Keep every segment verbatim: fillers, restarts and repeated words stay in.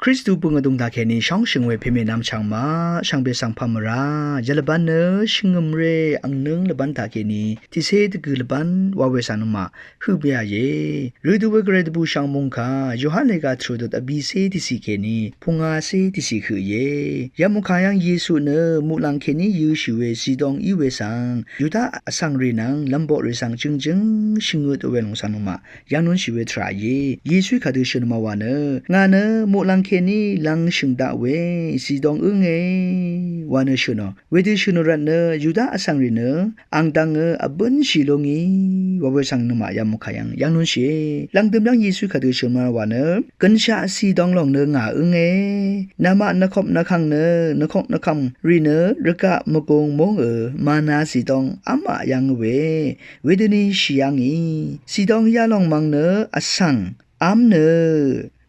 Kristu bøng vdùng taqkèní shóngshø̀ng we pèmè nvmchv̀ng maq shvngbe svng pà mvrá yvlvbán nø shvngø̀mré angnǿng lvbán taqkèní tiqcé dvgø̀ lvbán wa we svng nøngmaq høq bǿà íe. Rødø we gvray dvbùshv̀ng mòngkà Yohan lèga tvrø̀ døt vbìcé tiqciq kèní pungacé tiqciq høq íe. Yamùngkà yv́ng Yesu nø muqlàng kèní yø̄shì we zìdong í we svng Yuda vsvng rì nvng lv̀mboq rì svng jø̀ngjǿng shvngøt we lòng svng nøngmaq yv̀ngnunshì we tvrà íe. Yesuí kadø shø̀n màwà nø, ngà nø muqlàng kèní lv̄ngshø̀ng daq we zìdong ǿnge wa nø shø̀nò. Wedø shø̀nò rvt nø Yuda vsvng rì nø ang dvngø vbǿnshì lúngì wa we svng nøngmaq yamùngkà yv́ng yv̀ngnunshìe. Lv̀ngdøm yv́ng Yesuí kadø shø̀n màwà nø, gønshaq zìdong lòng nø ngà ǿnge. Namaq nvkop nvkvng nø, nvkok nvkvm rì nø rvgaq mvgung mungø mana zìdong v́maq yv́ng we. Wedøni shì yv́ngì. Zìdong yalòng mvng nø vsvng v́m nø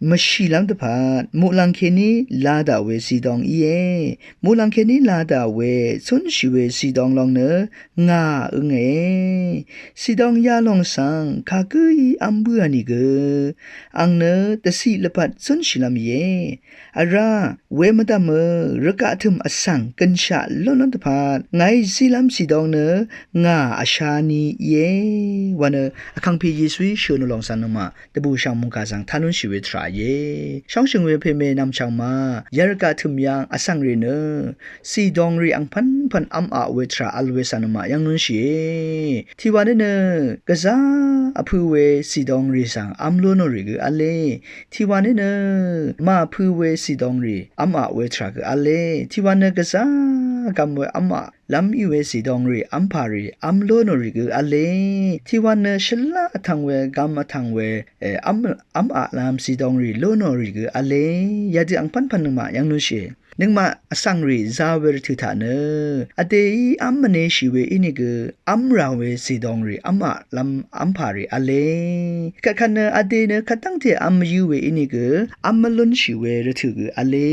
mvshìlv́m dvpvt muqlàng kèní la daq we zìdong íe. Muqlàng kèní la daq we cúnshì we zìdong lòng nø ngà ǿnge. Zìdong yalòng svng kagǿí v́m bǿà nìgø ang nø dvciq lvpat cúnshìlv́m íe. Vrá we mvdv̀mø rvgaq tø̀m vsvng gønshaq lúnlv́m dvpvt ngàí zílv́m zìdong nø ngà vshani íe wa nø Vkàngpè Yesuí shø̀n lòng svng nøngmaq dvbùshv̀ng mòngkà svng tánúnshì we tvrà íe. Shóngshø̀ng we pèmè nvmchv̀ng maq yarvgaq tø̀m yv́ng vsvng rì nø zìdong rì angpv̀npv̀n v́maq we tvrà vl we svng nøngmaq yv́ngnunshìe. Tiqwà nø nø gvzá vpø̄ we zìdong rì svng v́m lúnò rì gø v̄le. Tiqwà nø nø màpø̄ we zìdong rì v́maq we tvrà gø v̄le. Tiqwà nø gvzá gvm we v́maq lv́m í we zìdong rì v́mpà rì v́m lúnò rì gø v̄le. Tiqwà nø shvlá vtvng we gvm vtvng we, e, v́m, v́maqlv́m zìdong rì lúnò rì gø v̄le. Yadø angpv̀npv̀n nøngmaq yv́ngnunshìe. Nøngmaq vsvng rì za we rvtø̀ taq nø vdèí v́m mvneshì we ínìgø v́mrà we zìdong rì v́maqlv́m v́mpà rì v̄le. Kvtkvt nø vdè nø kvdv́ngte v́m mvyǿ we ínìgø v́m mvlúnshì we rvtø̀ gø v̄le.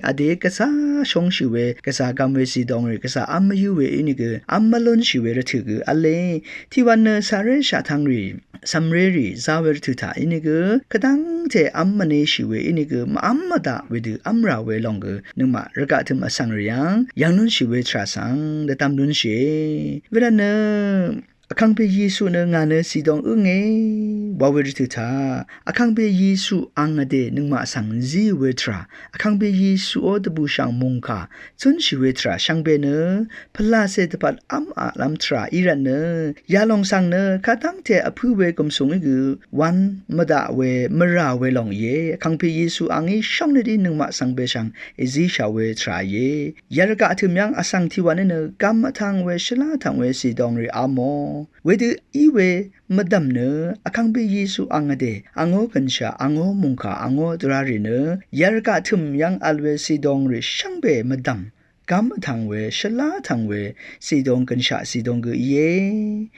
Vdè gvzá shóngshì we gvzà gvm we zìdong rì gvzà v́m mvyǿ we ínìgø v́m mvlúnshì we rvtø̀ gø v̄le. Tiqwà nø sàré shaqtvng rì cv̀mré rì za we rvtø̀ taq ínìgø kvdv́ngte v́m mvneshì we ínìgø mvv́m mvdaq wedø v́mrà we lòng gø nøngmaq rvgaq tø̀m vsvng rì yv́ng yv̀ngnunshì we tvrà svng dvdvm lúnshìe. Wervt nø Vkàngpè Yesu nø ngà nø zìdong ǿnge wa we rvtø̀ taq Vkàngpè Yesu ang vdè nøngmaq svng zí we tvrà, Vkàngpè Yesuó dvbùshv̀ng mòngkà cúnshì we tvrà shvngbe nø pvlacè dvpvt v́maqlv́m tvrà í rvt nø yalòng svng nø kadv́ngte vpǿ we gùmsùngí gø wv̄n mvdaq we mvrà we lòng íe. Vkàngpè Yesu angí shóngnøt í nøngmaq svngbe shvng èzíshà we tvrà íe. Yarvgaq tø̀m yv́ng vsvng tiqwà nø nø gvm vtvng we shvlá vtvng we zìdong rì v́mò. Wedø í we mvdv̀m nø Vkàngpè Yesu ang vdè angó gønshaq angó mòngkà angó dvrarì nø yarvgaq tø̀m yv́ng vl we zìdong rì shvngbe mvdv̀m gvm vtvng we shvlá vtvng we zìdong gønshaq zìdong gø íe.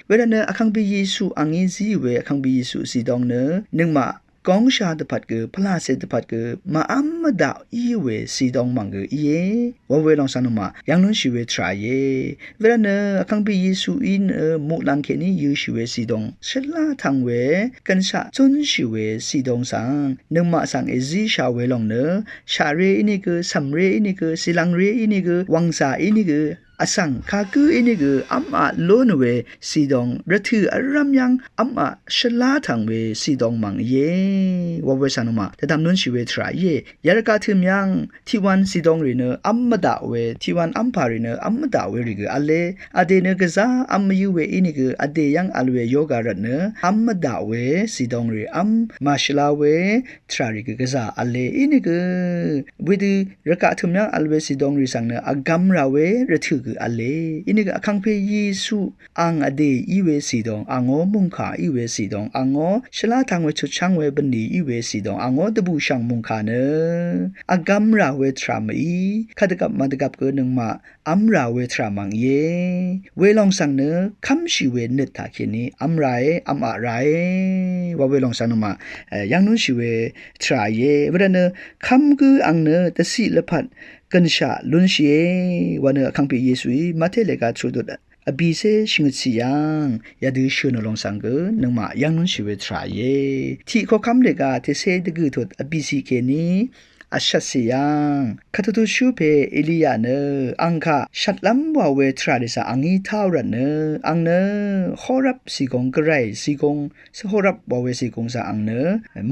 Wervt nø Vkàngpè Yesu angí zí we Vkàngpè Yesu zìdong nø nøngmaq góngsha dvpvt gø pvlacè dvpvt gø màv́m mvdaq í we zìdong mv̀ng gø íe. Wa we lòng svng nøngmaq yv̀ngnunshì we tvrà íe. Wervt nø Vkàngpè Yesuí nø muqlàng kèní yø̄shì we zìdong shvlá vtvng we gønshaq cúnshì we zìdong svng nøngmaq svng èzíshà we lòng nø shaqré ínìgø, cv̀mré ínìgø, zìlvngré ínìgø, wv̀ngzà ínìgø vsvng kagǿ ínìgø v́maq lún we zìdong rvtø̀ vrv́m yv́ng v́maq shvlá tvng we zìdong mv̀ng íe. Wa we svng nøngmaq dvdvm lúnshì we tvrà íe. Yarvgaq tø̀m yv́ng tiqwan zìdong rì nø v́m mvdaq we, tiqwan v́mpà rì nø v́m mvdaq we rì gø v̄le. Vdè nø gvzá v́m mvyǿ we ínìgø vdè yv́ng vl we yoga rvt nø v́m mvdaq we zìdong rì v́m màshvla we tvrà rì gø gvzà v̄le ínìgø wedø rvgaq tø̀m yv́ng vl we zìdong rì svng nø vgvm rà we rvtø̀ gø v̄le. Ínìgø Vkàngpè Yesu ang vdè í we zìdong, angó mòngkà í we zìdong, angó shvlá tvng we chutchv́ng we bvnì í we zìdong, angó dvbùshv̀ng mòngkà nø vgvm rà we tvrà mv-í, kadvgvp màdvgvp gø nøngmaq v́m rà we tvrà mv̀ng íe. Welòng svng nø kv́mshì we nøt taqkèní v́m ràe, v́maq ràe. Wa welòng svng nøngmaq, e, yv́ng lúnshì we tvrà íe. Wervt nø kv́m gǿ ang nø dvciq lvpat gønshaq lúnshìe. Wa nø Vkàngpè Yesuí Mate lèga tvrø̀ dut vbìcé shvngøtcì yv́ng yadø shø̀n ò lòng svng gø nøngmaq yv́ng lúnshì we tvrà íe. Tiq koqkv́m lèga tècé dvgø̀ tut vbìcì kèní vshvtcè yv́ng. Kàdvtutshú pè Eliya nø ang kaq shvtlv́m wa we tvrà rì svng angí táò rvtnø, ang nø Horeb cìgong, Gvray cìgong, Horeb wa we cìgong svng ang nø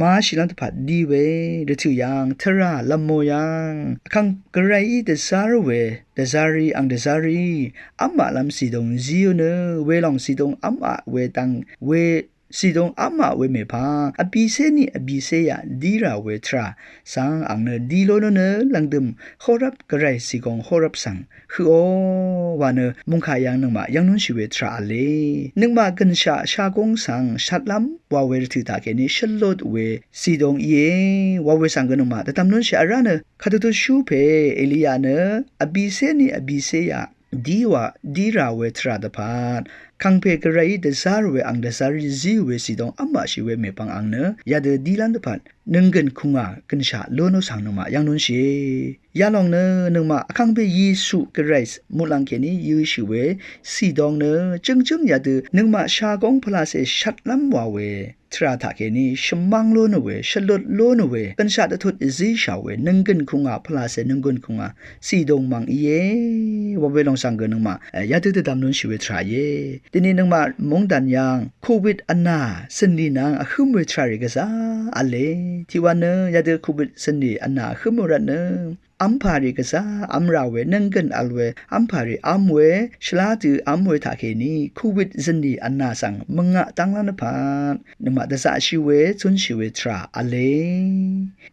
mashìlv́m dvpvt dí we, rvtø̀ yv́ng tvrà lv̀mò yv́ng vkàng Gvrayí dvzv́r we dvzv́rí, ang dvzv́rí v́maq lv́m cìdong zíò nø, welòng cìdong v́maq we dvng we cìdong v́maq we mèpvng vbìcé niq vbìcé yaq dí rà we tvrà svng ang nø dí lónò nø lv̀ngdø̀m Horeb, Gvray cìgong Horeb svng høqò wa nø mòngkà yv́ng nøngmaq yv́ng núnshì we tvrà v̄le. Nøngmaq gø̀nshaq shagóng svng shvtlv́m wa we rvtø̀ taqkèní shvlut we cìdong íe wa we svng gø nøngmaq dvdvm núnshì vrá nø kàdvtutshú pè Eliya nø vbìcé niq vbìcé yaq dí wa, dí rà we tvrà dvpvt vkàngpè Gvrayí dvzv́r we ang dvzv́rí zíò we cìdong v́maqshì we mèpvng ang nø yadø dílv́m dvpvt nønggø̀n kùngà gø̀nshaq lónò svng nøngmaq yv́ng núnshìe. Yalòng nø nøngmaq vkàngpè Yesu Gvray muqlàng kèní yøshì we cìdong nø jǿngjǿng yadø nøngmaq shagóng pvlacè shvtlv́m wa we tvrà taqkèní shvmv́ng lónò we, shvlut lónò we, gø̀nshaq dvtut èzíshà we nønggø̀n kùngà pvlacè, nønggø̀n kùngà cìdong mv̀ng íe wa welòng svng gø nøngmaq yadø dvdvm núnshì we tvrà íe. Dvni nøngmaq móngdàn yv́ng covid vnà zø̀nlì nvng vhǿm we tvrà rì gvzà v̄le. Tiqwa nø yadø covid zø̀nlì vnà vhǿm we rvtnø v́mpà rì gvzà v́m rà we, nønggø̀n vl we v́mpà rì v́m we, shvlá dø v́m we taqkèní covid zø̀nlì vnà svng mvngaq dv́nglv́m dvpvt nøngmaq dvzaqshì we zúnshì we tvrà v̄le.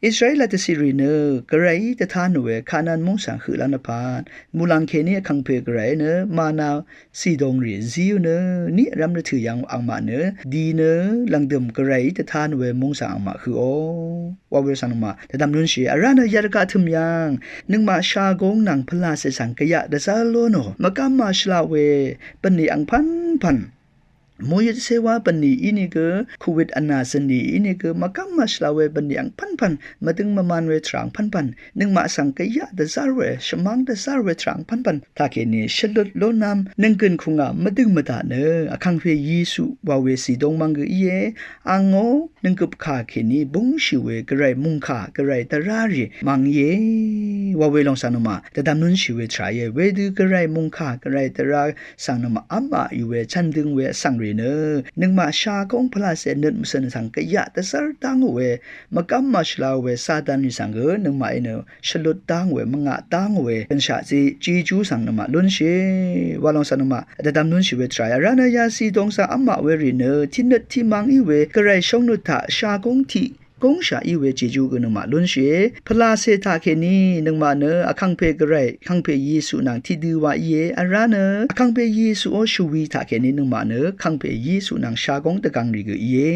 Israel dvcìrì nø Gvrayí dvtánò we Kanan múng svng høqlv́m dvpvt muqlàng kèní vkàngpè Gvray nø mana cìdong rì zíò nø niq vrv́m rvtø̀ yv́ng angmaq nø dì nø lv̀ngdø̀m Gvrayí dvtánò we múng svng angmaq høqò wa we svng nøngmaq dvdvm núnshìe. Vrá nø yarvgaq tø̀m yv́ng nøngmaq shagóng nvng pvlacè svng gvyaq dvzv́r lónò mvgv́m màshvla we bv̀nlì angpv́npv̀n, muyøt céwá bv̀nlì ínìgø, covid vnà zø̀nlì ínìgø mvgv́m màshvla we bv̀nlì angpv́npv̀n, mvdøng mvman we tvrà angpv́npv̀n, nøngmaq svng gvyaq dvzv́r we, shvmv́ng dvzv́r we tvrà angpv́npv̀n taqkèní shvlut lónv́m nønggø̀n kùngà mvdøng mvdà nø vkàngpè Yesu wa we cìdong mv̀ng gø íe. Angó nønggøp kà kèní búngshì we Gvray mòngkà, Gvray dvrá rì mv̀ng íe wa welòng svng nøngmaq dvdvm núnshì we tvrà íe. Wedø Gvray mòngkà, Gvray dvrá svng nøngmaq v́maqì we chv̀ndøng we vsvng rì nø nøngmaq shagóng pvlacè nøt mvcø̀n svng gvyaq dvzv́r dv́ngò we mvgv́m màshvla we Satan rì svng gø nøngmaqí nø shvlut dv́ngò we, mvngaq dv́ngò we gø̀nshaq zí Jejú svng nøngmaq lúnshìe wa lòng svng nøngmaq dvdvm lúnshì we tvrà íe. Vrá nø ya cìdong svng v́maq we rì nø tiqnøt tiqmvng í we Gvray shóngnøt taq shagóng tiq góngshà í we Jejú gø nøngmaq lúnshìe. Pvlacè taqkèní nøngmaq nø vkàngpè Gvray, vkàngpè Yesu nvng tiqdø wa íe. Vrá nø vkàngpè Yesuó shvwi taqkèní nøngmaq nø vkàngpè Yesu nvng shagóng dvgvng rì gø íe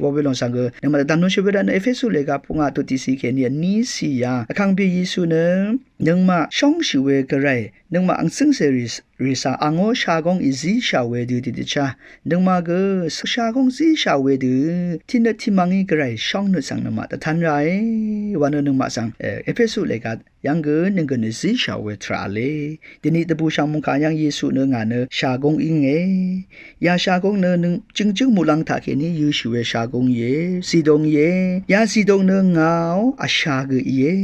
wa we lòng svng gø nøngmaq dvdvm lúnshìe. Wervtnø Epesu lèga pvngà tut tiqciq kèní vní ciq yà vkàngpè Yesu nø nøngmaq shóngshì we Gvray, nøngmaq angcǿngcè rì rì svng angó shagóng èzíshà we dø tiqdvchá nøngmaq gø shagóng zíshà we dø tiqnøt tiqmvngí Gvray shóngnøt svng nøngmaq dvtan ràe wa nø nøngmaq svng, e, Epesu lèga yv́ng gø nønggø̀n èzíshà we tvrà v̄le. Dvni dvbùshv̀ng mòngkà yv́ng Yesu nø ngà nø shagóng ínge. Ya shagóng nø nøng jøngjǿng muqlàng taqkèní yøshì we shagóng íe, cìdong íe. Ya cìdong nø ngàó vsha gø íe.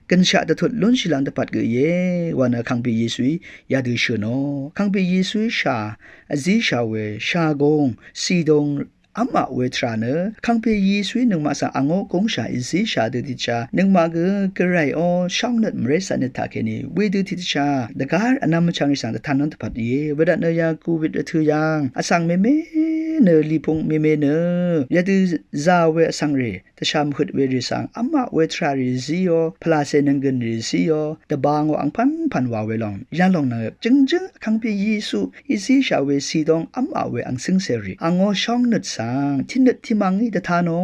Gø̀nshaq dvtut lúnshìlv́m dvpvt gø íe wa nø vkàngpè Yesuí yadø shø̀nò. Vkàngpè Yesuí shà, èzíshà we shagóng, cìdong v́maq we tvrà nø vkàngpè Yesuí nøngmaq svng angó góngshà èzíshà dø tiqdvchá nøngmaq gø Gvrayó shóngnøt mvré cvtnøt taqkèní wedø tiqdvchá dvgár vnvm vchvng rì svng dvtanlv́m dvpvt íe. Wedvtnø ya covid rvtø̀ yv́ng vsvng mèmè nø lìpung mèmè nø yadø zà we vsvng rì dvshà mvhøt we rì svng v́maq we tvrà rì zíò, pvlacè nønggø̀n rì zíò, dvbangò angpv́npv̀n wa we lòng yalòng nø jøngjǿng vkàngpè Yesu èzíshà we cìdong v́maq we angcǿngcè rì angó shóngnøt svng tiqnøt tiqmvngí dvtanò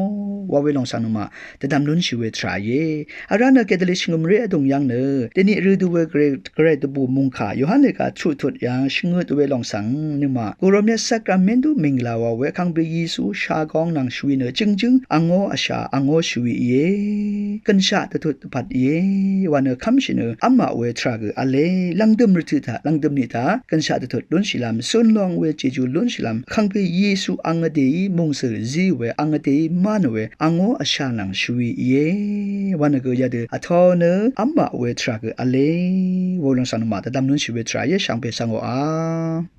wa we lòng svng nøngmaq dvdvm lúnshì we tvrà íe. Vrá nø Katolik shvngø̀mré vdùng yv́ng nø dvni rø dø we Gvray, Gvray dvbù mòngkà Yohan lèga tut tut yv́ng shvngøt we lòng svng nøngmaq gùròmyvt sakramentu mìngla wa we Vkàngpè Yesu shagóng nvng shvwi nø jøngjǿng angó vshà angó shvwi íe. Gønshaq dvtut dvpvt íe. Wa nø kv́mshì nø v́mmaq we tvrà gø v̄le, lv̀ngdø̀m rvtøq taq, lv̀ngdø̀m niq taq gønshaq dvtut lúnshìlv́m, cun long we jeju lúnshìlv́m, Vkàngpè Yesu ang vdèí mòngzø̀l zí we, ang vdèí mán we angó vshà nvng shvwi íe. Wa nø gø yadø vtō nø v́mmaq we tvrà gø v̄le. Wolvng svng nø maq dvdvm lúnshì we tvrà íe, shvngbe svng oqà.